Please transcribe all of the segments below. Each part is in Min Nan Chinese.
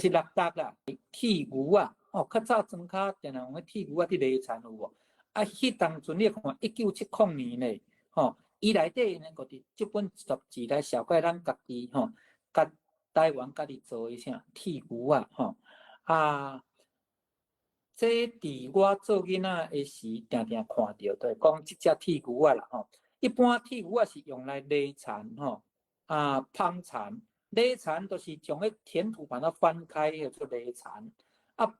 就是六達啦，剃牛仔，哦，較早莊跤定定用彼剃牛仔佇犁田有無？啊，彼當陣你看1970年咧，吼，伊內底呢，就是這本雜誌來紹介咱家己吼，佮台灣家己做的啥剃牛仔吼，啊，這佇我做囡仔的時，定定看著，就是講這隻剃牛仔啦吼。一般剃牛仔是用來犁田吼，啊，枋田，犁田就是將彼田土把它翻開，叫做犁田。啊，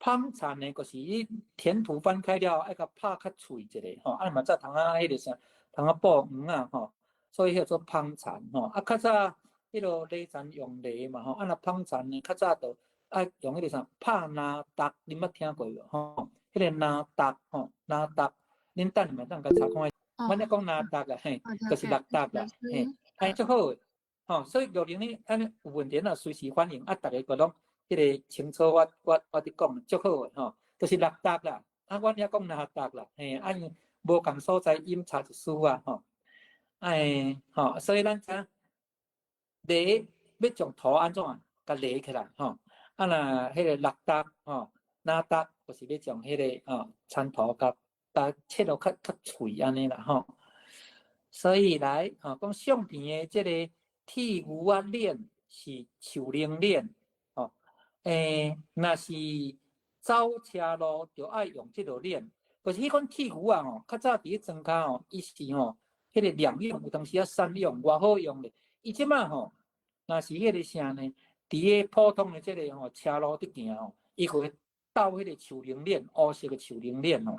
枋田呢，就是你田土翻開了，愛共拍較脆一下吼，啊嘛才通啊彼個啥，通啊布黃仔吼，所以叫做枋田吼。啊，較早彼個犁田用犁嘛吼，啊若枋田呢，較早就愛用彼個啥拍籃觸，恁捌聽過無吼？彼個籃觸吼，籃觸，恁等下嘛當共查看。阮咧講籃觸啊，嘿，就是六觸啦，嘿，哎，足好的，吼，所以玉玲你按呢有問題若隨時歡迎，啊，逐个閣攏彼個清楚我我我佇講足好的吼，就是六觸啦，啊，阮遐講籃觸啦，嘿，啊，因無仝所在音差一絲啊，吼，哎，吼，所以咱知影犁欲將土按怎共犁起來，吼，啊若彼個六觸吼，籃觸就是欲將彼個吼田土共共切落較較脆按呢啦吼，所以來吼講相片的這個剃牛仔鏈是樹奶鏈，吼，若是走車路就愛用這個鏈，就是彼款剃牛仔吼，較早佇咧莊跤吼，伊是吼，彼個兩用，有當時仔三用，偌好用咧。伊這擺吼，若是彼個啥呢？佇個普通的這個吼車路佇行吼，伊會鬥彼個樹奶鏈，烏色的樹奶鏈吼。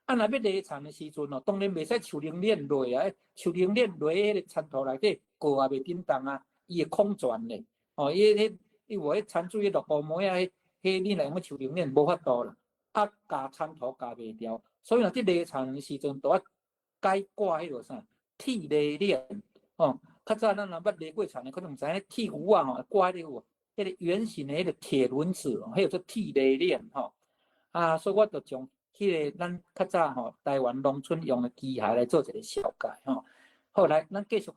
啊，若欲犁田的時陣吼，當然袂使樹奶鏈落啊，樹奶鏈落彼個田土內底，過也袂振動啊，伊會空轉咧。哦，伊彼伊有彼田水落烏毛仔，彼彼你若用彼樹奶鏈無法度啦，啊，咬田土咬袂牢，所以若佇犁田的時陣，都愛改掛彼個啥剃犁鏈。哦，較早咱若捌犁過田的，可能毋知影剃牛仔吼，掛彼個有彼個圓形的彼個鐵輪子，彼叫做剃犁鏈吼。啊，所以我就將彼個咱較早吼台灣農村用的機械來做一個紹介吼。好，來，咱繼續。